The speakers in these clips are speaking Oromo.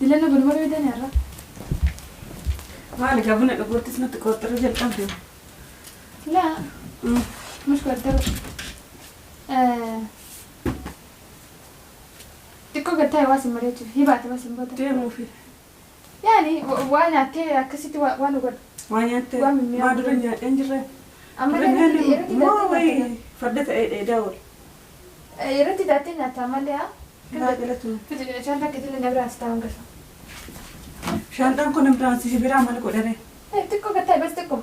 Dilanna bunuma dhuydani har'a. Maali gaa buna dhuguuttis nutti qooxxiruu jalqabde. Laa mush godharu. Xiqqoo gad taa'e waa sin mari'achuuf hibaate bas hin booda. Deemuufi. Yaani waa nyaattee akkasitti waa nu godha. Waa nyaattee Waa mimmi'aa maa dura godhu. nyaadheen jirre. Amma Dura nyaanne irratti moo daattee wayi nyaatta. farda ta'ee dheedaa oole. Irratti daattee nyaatta malee haa. Laa galatuma. Fidi shaantaa keetillee na biraan si taa'an gasa. Shaantaan kun ambulaansii si biraa maal godhare? Xiqqoo gad taa'e bas xiqqoo.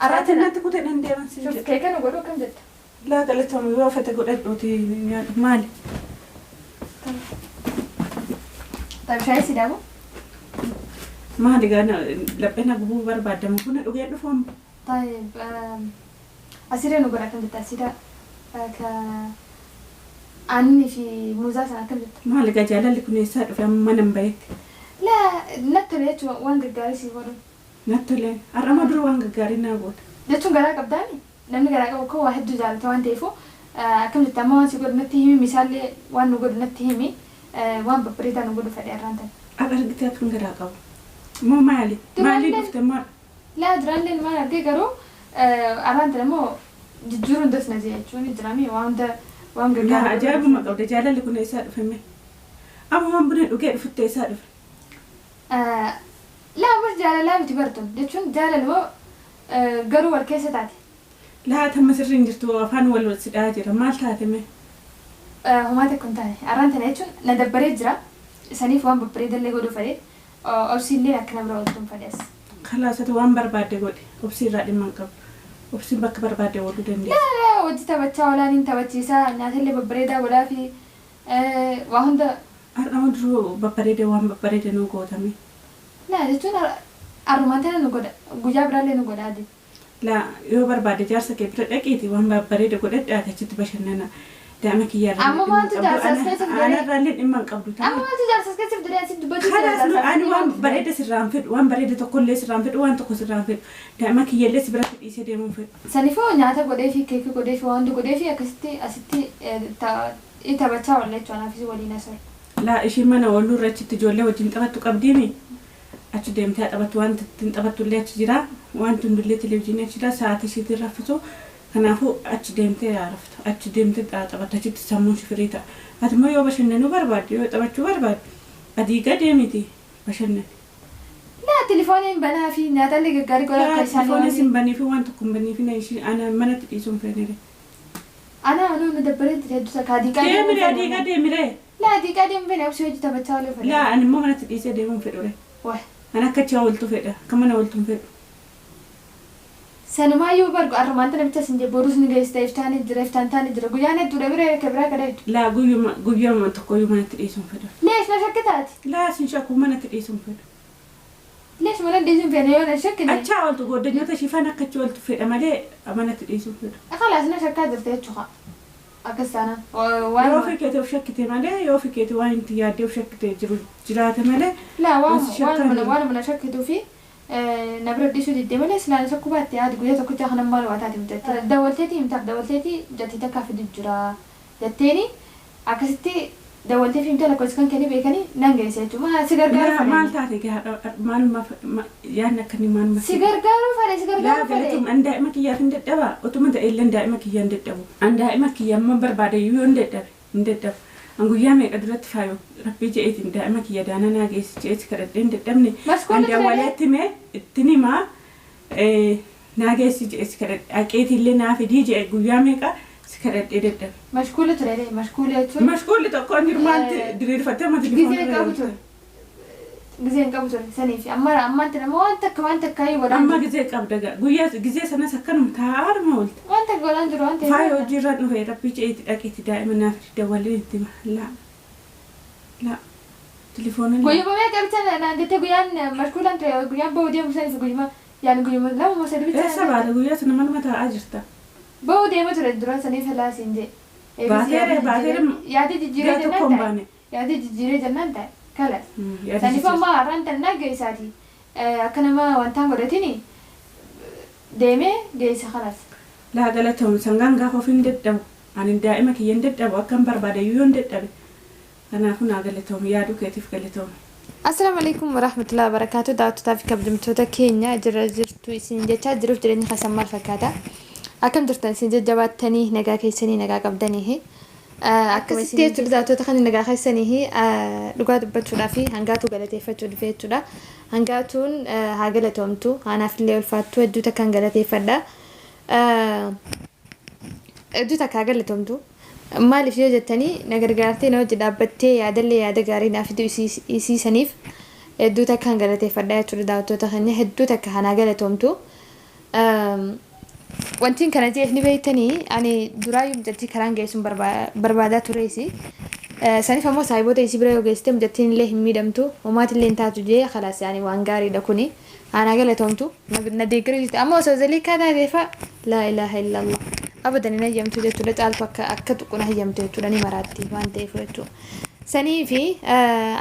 Arraatiin natti kutee nan deeman siin Shuf jedhe. keeka nu godhu akkam jetta? Laa galatuma yoo fete godhadhuuti nyaadhu maali? Taa'e shaayii si daabu? Maali gaa laphee na gubuu barbaadamu buna dhugee dhufu amma. Taa'e asirra nu godha akkam jetta? Asirra ka aannanii fi muuzaa sana akkam jetta? Maali gaa jaalalli kun eessaa dhufe amma mana hin bahetti? Laa natti tole jechuun waan gaggaarii si godhu. Natti tole har'a moo dura waan gaggaarii naa goota. Jechuun garaa qabdaani? Namni garaa qabu koo waa hedduu jaalata waan ta'eefu akkam jetta amma waan si godhu natti himi misaallee waan nu godhu natti himi waan babbareedaa nu godhu fedhe har'aan tana. Har'a argitee akkan garaa qabu. Moo maali? Maalii dhufte moo har'a? Laa duraallee maal argee garuu har'aan tana immoo jijjiiruun das na jee jechuun jirami waan hunda waan Laa gaggaarii godhu ajaa'ibuma fedhe. qabda jaalalli kun eessaa dhufe mee? Amma waan buna dhugee dhufutti eessaa dhufe? Laa bar jaalalaa miti bartun jechuun jaalaluma garuu wal keessa taate. Laa tamma sirri hin jirtu afaan wal si dha'aa jira maal taate mee? Homaa tokko hin taane har'aan tana jechuun na dabbaree jira saniif waan babbareedallee godhuu fedhe obsiillee akka na bira ooltuun fedhe as. Kalaas ati waan barbaadde godhi obsii irraa dhimma hin qabdu. Obsiin bakka barbaadde ooluu dandeessi. Laa laa hojii taphachaa oolaaniin taphachiisaa nyaatallee babbareedaa godhaa fi waa hunda. Har'a moo duruu babbareeda waan babbareeda nuu gootame. Laa jechuun har'umaan tana nu godha guyyaa biraallee nu godha adi. Laa yoo barbaadde jaarsa kee bira dhaqiiti waan babbareeda godhadhaati achitti bashannana. Daa'ima kiyya irraa Amma dhimma hin maaltu qabdu. jaarsa as keessa fidee? Ana irraa illee dhimma hin qabdu. Amma maaltu jaarsa as keessa fidee asitti dubbachuu jira Kalaas jaarsa ani asitti waan maaltu fidee? bareeda sirraa hin fedhu waan bareeda tokkollee sirraa hin fedhu waan tokko sirraa hin fedhu. Daa'ima kiyya illee si biratti dhiisee deemuu hin fedhu. Saniifuu nyaata godhee fi keekii godhee fi waan hunda godhee fi akkasitti asitti taphachaa oolla jechuudha anaafis waliin as oolu. Laa ishiin mana ooluu irra achitti ijoollee wajjin taphattu qabdiimi. Achi deemtee haa taphattu wanti ittiin taphattu illee achi jira. Wanti hundullee televizyiinii achi jira sa'aatii ishiitiin raffisu. Kanaafuu achi deemtee haa raftu. Achi deemtee haa taphattu achitti sammuun ishii firii ta'a. Ati immoo yoo bashannanuu barbaadde yoo taphachuu barbaadde adii gadeemiti bashannani. Laa telefooniin banaa fi nyaatallee gaggaarii godha Laa akka isaanii telefoonis waan hin baniifi waan tokko hin baniifi na ishii ana manatti dhiisuu hin feenere. Ana anuu na dabbaree jira hedduu takka adiiqaa deemuu Deemiree fedhe adii amma. gadeemiree. Laa adiiqaa deemuu fedhe obsi hojii taphachaa ooluu fedhe. Laa ani immoo manatti dhiisee deemuu hin fedhure. Wah. Ani akka achi ooltu fedha. Akka mana ooltu hin fedhu. Sanumaayyuu bargu arrumaan tana bicha sin jee borus ni geessita iftaanii jira iftaan taanii jira guyyaan hedduudha bira ka biraa ka dheeddu. Laa guyyuma guyyuma tokkoyyuu manatti dhiisuu hin fedhu. Leesh na shakkitaati? Laa sin shakku manatti dhiisuu hin fedhu. Leesh mana dhiisuu hin feene yoo na shakkine. Achaa ooltu gooddanyoota ishii faana akka achi ooltu fedha malee manatti dhiisuu hin fedhu. Khalaas na shakkaa jirta jechuudha. Akkas taanaan Yoo waan ofii keetii of shakkite malee yoo ofii keetii waan itti yaaddee of shakkite jiru jiraate malee Laa wanti shakkaa hin waanuma jiru. waanuma na shakkituu fi na bira dhiisuu diddee malee silaa na shakkuu baatte haati guyyaa tokkicha kana maal waa taate mucattii. Dawwalteetii himtaaf dawwalteetii mucattii takkaa fidu jira jetteeni akkasitti dawwaltee fi himtee lakkoofsa kan kenni beekanii nan geesse jechuudha. Maa si gargaaruu Laa fedhe maal inni. taate gaa maaluma yaadni akkanii maaluma Si gargaaruu fedhe si Laa gargaaruu fedhe. galatoom an daa'ima kiyyaaf hin dadhabaa utuma ta'e illee daa'ima kiyya hin dadhabu. An daa'ima kiyya amma barbaade iyyuu yoo hin dadhabe hin dadhabu. An guyyaa meeqa duratti faayo rabbii je'eetiin daa'ima kiyya daana naa geessi je'eeti kadhadhee hin dadhabne. An Mashkuula ture dawwaleetti mee ittiin himaa naa geessi je'eeti kadhadhe dhaqeeti illee naa fidii je'e guyyaa meeqa si kadhadhee dadhabe. Mashkuula ture mashkuula jechuun Mashkuulli tokko hin jiru maalti diriirfattee amma gizee telefoona hin irra qabu jirta. ture. Gizee hin qabu ture saniif amma ammaan tana immoo waan takka waan takka iyyuu godhaan Amma jiru. gizee qabda gaa guyyaa gizee sanas akkanuma taa'aadhuma oolte. Waan takka godhaan jiru waan ta'eef Faaya hojiirra dhufe rabbii je'eeti dhaqeeti daa'ima naa fidi dawwalee itti hima. Laa laa telefoona laa. Guyyuma meeqa bicha naan jettee guyyaan mashkuulaan ture guyyaan bahuu deemu saniif guyyuma yaani guyyuma lama moo sadi bicha Eessa naan baate jette. guyyaa sana manuma taa'aa jirta. Bahuu deemu ture dura saniif laa siin jee. Eebisi yaada Baateere baateere jijjiiree yaada jijjiiree guyyaa jennaan tokko hin ta'e baane. yaada jijjiiree jennaan ta'e kalas. Yaada Saniif jijjiirte. amma har'aan tannaa geessaati akka nama wantaan godhatini deemee geessa kalas. Laa galatoom sangaan gaafa ofiin hin dadhabu. Ani daa'ima kiyya hin dadhabu akkan barbaade iyyuu yoo hin dadhabe. Kanaafuu naa galatoom yaaduu keetiif galatoom. Assalaamu alaikum warahmatullahi wabarakaatu. Daawwattootaa fi kabajamtoota keenya jira jirtu isin jechaa jiruuf jireenyi keessan maal fakkaata? Akkam jirtan isin jajjabaattanii nagaa keessanii nagaa qabdanii? Akkasitti jechuudha daawwattoota kan nagaa keessanii dhugaa dubbachuudhaa fi hangaatu galateeffachuu dhufe jechuudha. Hangaatuun haa galatoomtu anaaf illee ulfaattu hedduu takkaan galateeffadha. Hedduu takka haa galatoomtu. Maaliif yoo jettanii na gargaartee na hojii dhaabbattee yaadallee yaada gaarii naaf fiduu isiisaniif hedduu takkaan galateeffadha jechuudha daawwattoota keenya hedduu takka hanaa galatoomtu. Wantiin kana jeef ni beektanii ani duraayyuu mucattii karaan geessuun barbaadaa tureesi. Saniif ammoo saahiboota isii bira yoo geessite mucattiin illee hin miidhamtu homaatillee hin taatu jee khalaas yaani waan gaariidha kuni. Anaa galatoomtu na deeggaruu jirti amma osoo zaliikaa taateefa laa ilaaha illallah abadan hin hayyamtu jechuudha caaltu akka akka tuquna hayyamtu jechuudha ni maraatti waan ta'eef jechuudha. Sanii fi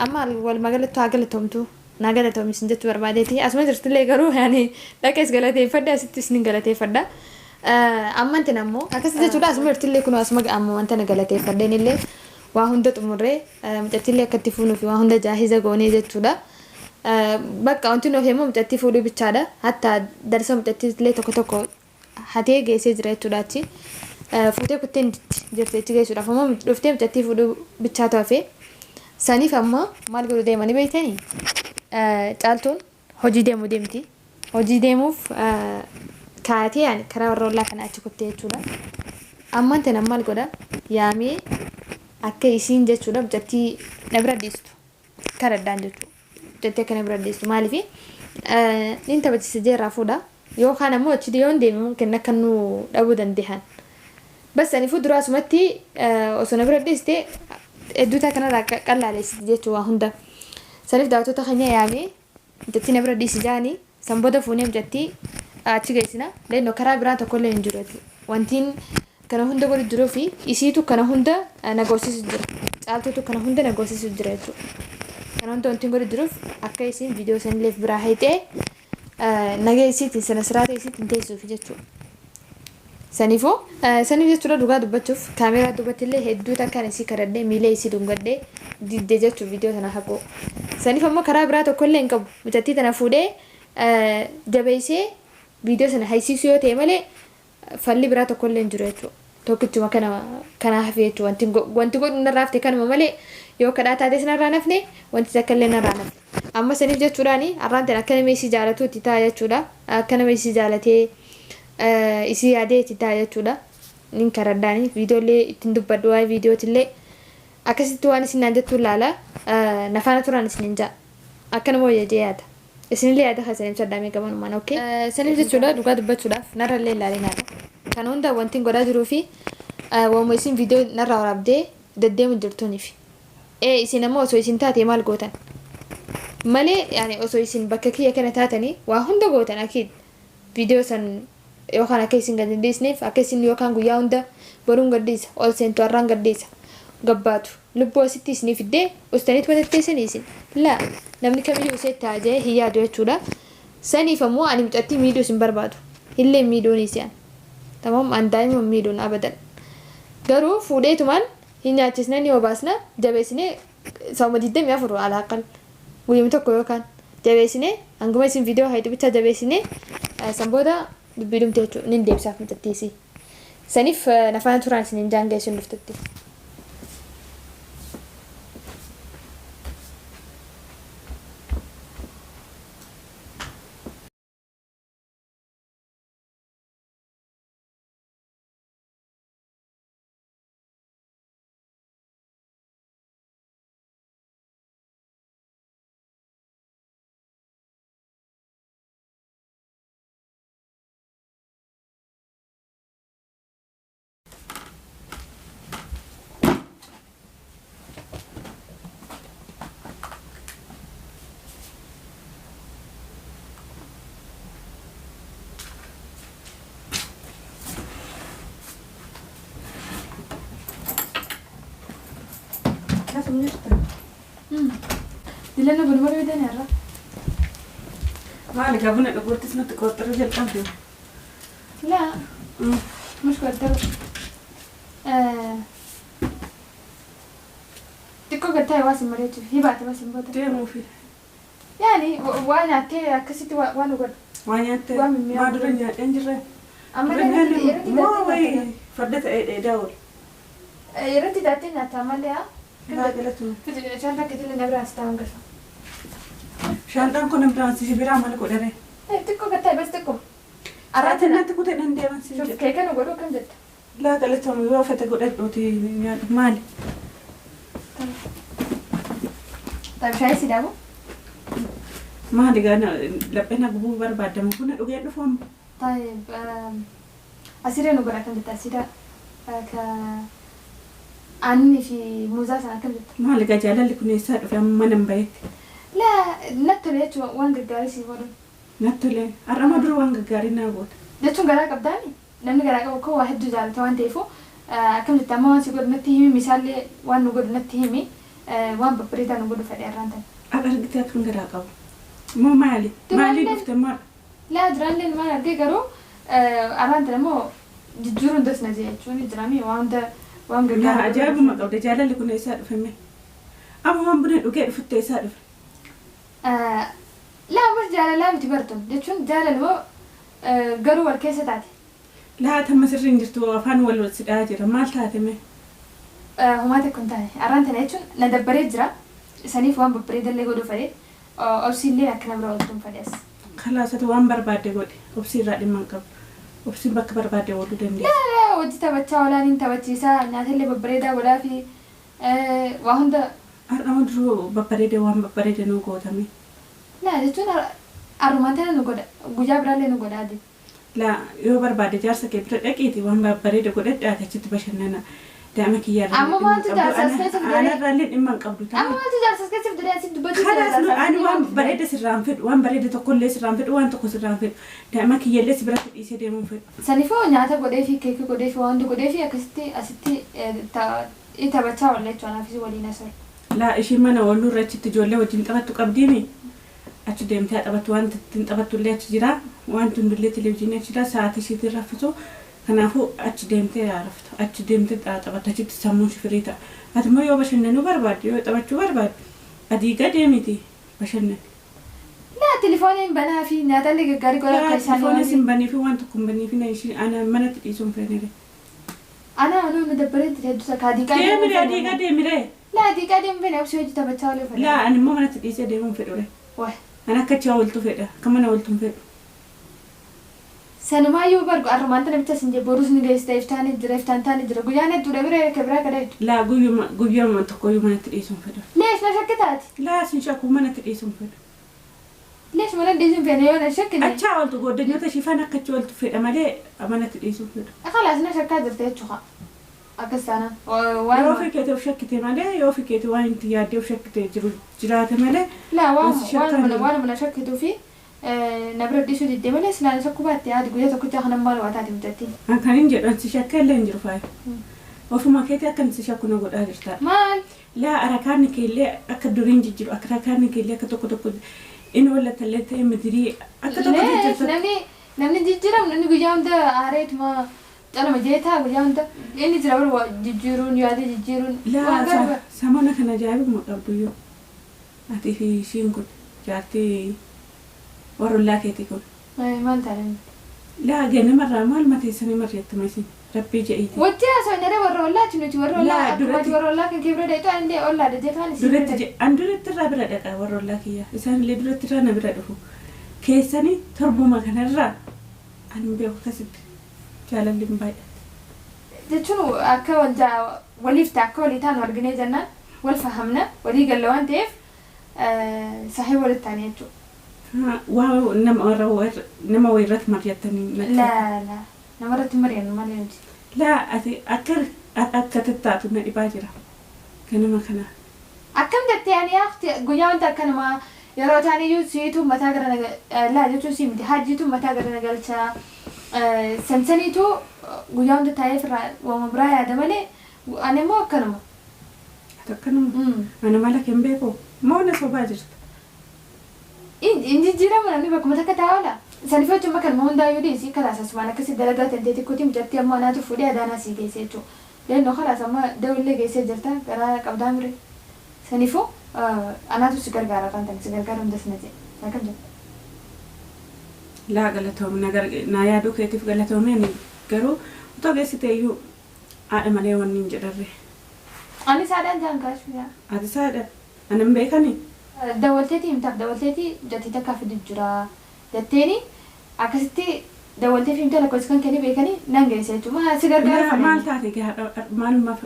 amma walumaa galattu haa galatoomtu naa galatoomi isin jechuu barbaadeeti asuma jirtillee garuu yaani dhaqees galateeffadha asittis ni galateeffadha. Ammantin ammoo akkas jechuudha asuma jirtillee kunoo asuma amma wanta na galateeffadheen illee waa hunda xumurree mucattiillee akka itti fuunuu fi waa hunda jaahiza goonee jechuudha. Bakka wanti nuuf immoo mucattii fuudhuu bichaadha. Hatta darsa mucattiillee tokko tokko hatee geessee jira jechuudha achi. Fuutee kutteen jirti achi geessuudhaaf ammoo dhuftee mucattii fuudhuu bichaatu hafe. Saniif ammoo maal godhuu deemanii beektanii? Caaltuun hojii deemuu deemti. Hojii deemuuf kaatee yaani karaa warra ollaa kana achi kuttee jechuudha. Ammaan tana maal godha? Yaamee akka isiin jechuudha mucattii na bira dhiistu karaddaan jechuudha. Mucattii akka na bira dhiistu maaliif nin taphachiisa jeerraa fuudha. Yookaan ammoo achi yoon deeme mumkin akka nu dhabuu dandehan. Bas saniifuu dura asumatti osoo na bira dhiiste hedduu taa kanarraa qallaalessiti jechuu waa hunda. Saniif daawwattoota keenya yaamee mucattii na bira dhiisi jaanii san booda fuunee mucattii achi geessina. Leenno karaa biraa tokkollee hin jiru jechuudha. Wantiin kana hunda godhu jiruu fi isiitu kana hunda na goosisu jira. Caaltuutu kana hunda na goosisu jira jechuudha. Kana hunda wantiin godhu jiruuf akka isiin viidiyoo sanillee biraa hayxee nagaa isiitiin sana siraata isiitiin teessuuf jechuudha. Saniifuu saniif jechuudha dhugaa dubbachuuf kaameeraa duubatti illee hedduu takkaan isii kadhadhee miila isii dhungadhee didde jechuudha viidiyoo tana haquu. Saniif ammoo karaa biraa tokkollee hin qabu. Mucattii tana fuudhee jabeessee viidiyoo sana haysiisuu yoo ta'e malee falli biraa tokkollee hin jiru jechuudha. Tokkichuma kana kanaa hafe jechuudha. Wanti godhu narraa hafte kanuma malee yoo kadhaa taates narraa nafne wanti takka illee narraa nafne. Amma saniif jechuudhaani har'aan tana akka nama isii jaalatu itti ta'a jechuudha. Akka nama isii jaalatee isii yaadee itti ta'a jechuudha. Nin karadhaani viidiyoolee ittiin dubbadhu waa'ee viidiyootillee akkasitti waan isin naan jettu ilaala. Nafaana turaan isin hin ja'a. Akka nama wayya jee yaada. Isinillee yaada keessan ibsadhaa mee gabanumaan okay. Saniif jechuudha dhugaa dubbachuudhaaf narrallee ilaalee naadha. Kana hunda wanti godhaa jiruu fi waanuma isin viidiyoo narraa waraabdee deddeemu jirtuuniif. Isin ammoo osoo isin taate maal gootan? Malee yaani osoo isin bakka kiyya kana taatanii waa hunda gootan akiid viidiyoo san yookaan akka isin gad hin dhiisneef akka isin yookaan guyyaa hunda boruun gad dhiisa ol seentu har'aan gad dhiisa gabbaatu lubbuu asitti isinii fiddee ustaniit matatteessanii isin laa namni kamiyyuu isee itti haaja'ee hin yaadu jechuudha. Saniif ammoo ani mucattii miidhuu isin barbaadu illee miidhuun isi'an. Tamam an daa'ima miidhuun abadan. Garuu fuudheetumaan hin nyaachisna ni obaasna jabeessinee sauma 24 alaaqal guyyuma tokko yookaan jabeessinee hanguma isin viidiyoo hayxu bichaa jabeessinee san booda dubbii dhumte jechuudha nin deebisaaf mucattiisii. Saniif nafaana turaan isin hin jaangeessuun dhuftutti. Akkasuma jirta. Dilanna buna barbaadani har'a. Maali gaa buna dhuguuttis nutti qoxxiruu jalqabde. Laa mush qoxxiru. Xiqqoo gad taa'e waa sin mari'achuuf hibaate waa sin booda. Deemuufi. Yaani waa nyaattee akkasitti waa nu godha. Waa nyaattee? Waa mimmi'aa. Maa dura nyaadheen jirre? Amma Dura nyaanne irratti moo daattee wayi nyaatta. farda ta'ee dheedaa oolu. Irratti daattee nyaatta ammallee haa. Laa galatuma. Shaantaa keetillee na biraan si taa'an gasa. Shaantaan kun biraan si biraa maal godhare? Xiqqoo gattaa bas xiqqoo. Araatiin natti kutee nan deeman si jedhe. Keeka nu godhu akkam jetta? Laa galatuma yoo fete godhadhuuti nyaadhu maali? Shaayii si daabu? Maali gaa laphee na gubuu barbaadamu buna dhugee dhufu amma. طيب asiirra nu godha akkam jetta asiidha ka aannanii fi muuzaa sana akkam jetta? Maali gaa jaalalli kun eessaa dhufe amma mana hin bahetti? Laa natti tole jechuun waan gaggaarii si godhu. Natti tole har'ama dura waan gaggaarii naa goota. Jechuun garaa qabdaani namni garaa qabu koo waa hedduu jaalata waan ta'eefu akkam jetta amma waan si godhu natti himi misaallee waan nu godhu natti himi waan babbareedaa nu godhu fedhe irraan tan. Har'a argitee akkam garaa qabu. Moo maali? Maalii dhufte maal? Laa duraallee maal argee garuu arraan tan immoo jijjiiruun das na jee jechuun jiraami waan hunda waan Laa gaggaarii. ajaa'ibuma qabda jaalalli kun eessaa dhufe mee? Amma waan buna dhugee dhufutti eessaa dhufe? Laa bar jaalalaa miti bartun jechuun jaalalmoo garuu wal keessa taate. Laa tamma sirrii hin jirtu afaan wal sidhaa jira maal taate mee? Homaa tokko hin taane arraan tana jechuun na dabbaree jira isaniif waan babbareedallee godhuu fedhe obsiillee akka na bira ooltuun fedhe as. Kalaasatu waan barbaadde godhe obsii irraa dhimma hin qabdu. Obsiin bakka barbaadde ooluu dandeessa. Laa hojii taphachaa olaaniin taphachiisaa nyaatallee babbareedaa godhaa fi waa hunda. Har'ama duruu babbareede waan babbareede nuu gootame. Laa jechuun arrumaan tana nu godha guyyaa biraallee nu godha adi. Laa yoo barbaadde jaarsa kee bira dhaqiiti waan babbareede godhadhaati achitti bashannana. Daa'ima kiyya irraa Amma maaltu jaarsa as keessa fidee? Ana irraallee dhimma hin qabdu Amma maaltu jaarsa as keessa fidee asitti dubbachuu Kalaas ani waan bareeda sirraan fedhu waan bareeda tokkollee sirraan fedhu waan tokko sirraan fedhu daa'ima kiyyallee si biratti dhiisee deemuun fedhu. Saniifuu nyaata godhee fi keekii godhee fi waan hunda godhee fi akkasitti asitti taphachaa oolla jechuudha anaafis waliin as oolu. Laa ishiin mana ooluu irra achitti ijoollee wajjin taphattu qabdiimi. Achi deemtee taphattu waan ittiin taphattullee achi jira waan hundullee televezyiinii achi jira sa'aatii ishiitiin raffisu kanaafuu achi deemtee raftu achi deemtee taphattu achitti sammuun firii ta'a. Ati immoo yoo bashannanuu barbaadde yoo taphachuu barbaadde adii gadee miti bashannani. Laa telefooniin banaa fi nyaatallee gaggaarii godha akka isaan Telefoonis hin banii fi waan tokko hin banii fi na ishiin ana manatti dhiisuun fedhe. Ana anuu na dabbaree jira hedduu takka adii qadee. Deemire adii gadeemire. Laa adii qadee hin fedhe obsi hojii taphachaa ooluu fedhe. Laa ani immoo manatti dhiisee deemuun fedhure. Wah. Ani akka achi ooltu fedha akka mana ooltu hin fedhu. Sanumaayyuu bargu arrumaan tana bicha sin jee borus ni geessita iftaan jira iftaan taane jira guyyaan hedduudha bira akka biraa kada hedduu. Laa guyyuma guyyuma tokkoyyuu manatti dhiisuun fedhu. Leesh na shakkitaati. Laa sin shakkuu manatti dhiisuun fedhu. Leesh mana dhiisuun fedhe yoo na shakkine. Achaa ooltu goddanyoota ishii faana akka achi ooltu fedha malee manatti dhiisuun fedhu. Khalaas na shakkaa jirte jechuudha. Akkas taanaan. Yoo ofii keetii of shakkite malee yoo ofii keetii waan itti yaaddee of shakkite jiru jiraate malee. Laa waan Wanti shakkaan waan jiru. waan mana shakkituu fi na bira dhiisuu diddee malee silaa shakkuu baatte yaadi guyyaa tokkicha kanan maal waa taate mucattiin. An kan hin jedhu ansi shakka illee hin jiru faaya. Ofuma keetii akka si shakku na godhaa jirta. Maal? Laa arakaanni keellee akka duriin jijjiiru akka arakaanni keellee akka tokko tokko inni wallattallee ta'e midirii akka tokko Leesh jijjiirta. namni jijjiiramu namni guyyaa hunda aareetuma calama jeetaa guyyaa hunda inni jira bara jijjiiruun yaada jijjiiruun Laa waan garba. samona kana ajaa'ibuma qabdu yoo. Ati fi ishiin kun jaartii warrollaa keetii kun. Maal taane? Laa ganamarraa maal mateessanii marreettuma isin rabbii jedhiiti. Wajji haasawin warra ollaati nuti warra ollaa Laa, akkumatti warra ollaa kan kee bira dheetu ani illee ollaadha jeetaan isin bira Duratti an duratti irraa bira dhaqa warra ollaa kiyya isaan illee duratti irraa na bira dhufu. Keessanii torbuma kanarraa ani hin beeku akkasitti jaalalli hin baay'ate. Jechuun akka wal waliif ta'a akka walii taanu arginee jennaan wal fahamna walii galla waan ta'eef saahiba walitti taane jechuudha. Waa nama warra nama wayirratti mari'attanii natti. Laa laa namarratti mari'annu malee nuti. Laa ati akka akka tattaatu na dhibaa jira. Ganama kana. Akkam jettee ani yaafti guyyaa wanta akkanumaa yeroo ta'an iyyuu siitu mataa gara laa jechuun sii miti hajjiitu mataa gara na galchaa sansaniitu guyyaa hunda taa'ee firraa waama biraa yaada malee ani immoo akkanuma. Ati akkanuma. Ana mala kee hin beeku. Moo na sobaa jirta? In jijjiiramu namni bakkuma takka taa'aa oola. Saniif jechuun kanuma hundaayyuu dhiisii kalaas asumaan akkasii dalagaa tantee xiqqootii mucattii ammoo anaatu fuudhee adaanaa sii geessee jechuudha. Leennoo kalaas amma dawullee geessee jirta garaa qabdaa mire. Saniifuu Anaatu si gargaara kan ta'e si gargaaru hundas na jedhe. Akkam jedhe? Laa galatoom na yaaduu keetiif galatoomee ani garuu otoo geessite iyyuu haadha malee wanni hin jedharre. Anis haadhaan jaan kaachuu yaa. Ati saadha. Ani hin beekani. Dawwalteetii himtaaf dawwalteetii mucattii takkaa fidu jira jetteeni akkasitti dawwaltee fi himta lakkoofsa kan kennee beekanii nan geesse jechuudha. Maal si gargaaru Maal fedhe? Taate gaa maaluma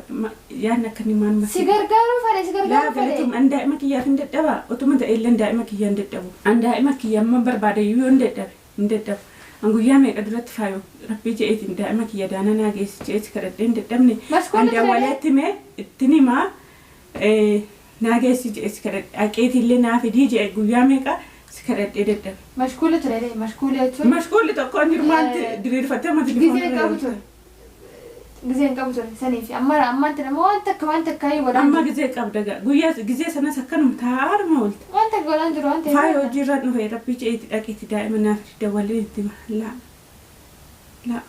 yaadni akkanii maaluma. Si gargaaru fedhe, si Laa gargaaru fedhe. galatoom an daa'ima kiyyaaf hin dadhabaa otuma ta'e illee daa'ima kiyya hin dadhabu. An daa'ima kiyya amma barbaade iyyuu hin dadhabe hin dadhabu. An guyyaa meeqa duratti faayu rabbii je'eetiin daa'ima kiyya daana naa geessi je'eeti kadhadhee hin dadhabne. An Maskoolli ture. dawwaleetti mee ittiin himaa naa geessi je'eeti kadhadhe haqeetiillee naa fidii je'e guyyaa meeqa si kadhadhee dadhabe. Mashkuula ture, mashkuula jechuun. Mashkuulli tokko hin jiru maalti diriirfattee amma Gizee qabu telefoona. Ture. Gizee hin qabu ture saniif amma ammaan nama waan takka waan takka iyyuu godhaan Amma jiru. gizee qabda gaa guyyaa gizee sanas akkanuma taa'aadhuma oolte. Waan takka godhaan jiru waan ta'eef. Faaya hojiirra dhufe rabbii je'eeti dhaqeeti daa'ima naa fidi dawwalee itti hima. Laa laa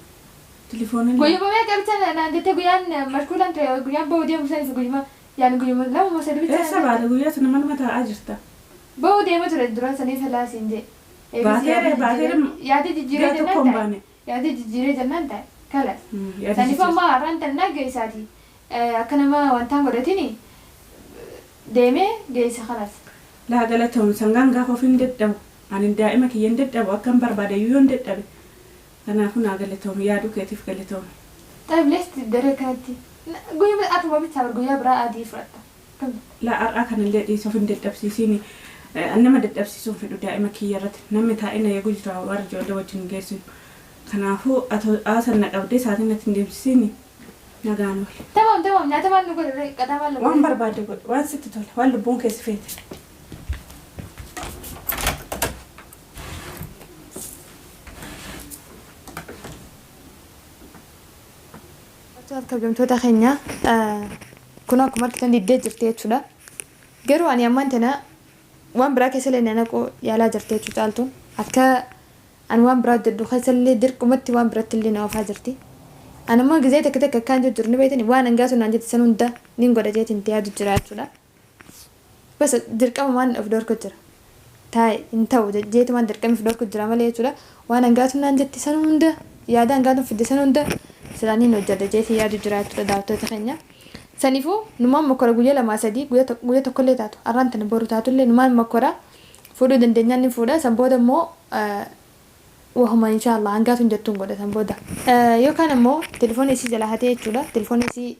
telefoona. Guyyuma meeqa bicha naan jettee guyyaan mashkuulaan ture guyyaan bahuu deemu saniif guyyuma yaani guyyuma lama moo sadi bicha. Eessa baate guyyaa sana manuma taa'aa jirta. Bahuu deemu ture dura saniif laasiin jee. Baateere baateere Yaada jijjiiree gara tokko jennaan hin ta'e. baane. Yaada jijjiiree jennaan ta'e. Kalas. Yaada Saniif jijjiiree. amma har'aan tannaa geessaati. Akka nama wantaan godhatini deemee geessa kalas. Laa galatoom sangaan gaafa ofiin dadhabu ani daa'ima kiyya hin dadhabu akka hin barbaade iyyuu hin dadhabe. Kanaafuu naa galatoom yaaduu keetiif galatoom. Xayyib lees daree kanatti. Guyyuma atuma bichaa guyyaa biraa adii fudhatta. Laa har'aa kanallee dhiisa of hin dadhabsiisiini. Nama dadhabsiisuun fedhu daa'ima kiyya irratti namni taa'ee na eegu jira warra ijoollee wajjin geessinu. Kanaafuu haasan na qabdee sa'aatiin natti hin deemsisiini nagaan oole. Tamam tamam, nyaata maal nu godhe, qataa maal nu Waan godhe. barbaadde godhe, waan sitti tole, waan lubbuun keessa feete. Kabajamtoota keenya, kun akkuma argitan diddee jirti jechuudha. Garuu ani ammaan tana waan biraa keessa illee naquu yaalaa jirti jechuudha caaltuun. Akka ani waan biraa hojjedhu keessa illee dirqumatti waan biratti illee na oofaa jirti. Ani immoo gizee takka takka akkaan jiru ni beektani waan hangaatu naan jette san hunda nin godha jeetiin yaadu jira jechuudha. Bas dirqama waan of dhorku jira. Taa'e hin ta'u jeetumaan dirqama of dhorku jira malee jechuudha. Waan hangaatu naan jette san hunda yaada hangaatu fidde san hunda silaaniin hojjedha jeetiin yaadu jira jechuudha daawwattoota keenya. Saniifuu numaan mokkora guyyaa lamaa sadii guyyaa tokkollee taatu har'aan tana boru taatullee numaan mokkora fuudhuu dandeenyaan ni fuudha. San booda immoo wahuma inshaallah hangaatu hin jettuun godha san booda. Yookaan immoo telefoona isii jala hatee jechuudha. Telefoona isii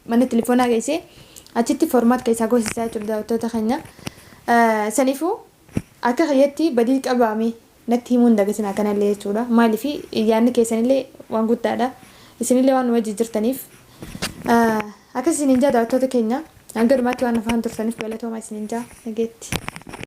mana telefoonaa geessee achitti format keessaa goosisaa jechuudha daawwattoota keenya. Saniifuu akka kiyyatti badii qabaame natti himuu hin dagatinaa kanallee jechuudha. Maaliif yaadni keessanillee waan guddaadha. Isinillee waan nu wajjin jirtaniif. Akkas isiniin jaa daawwattoota keenya. Hanga dhumaatti waan afaan turtaniif galatooma isiniin jaa nageetti.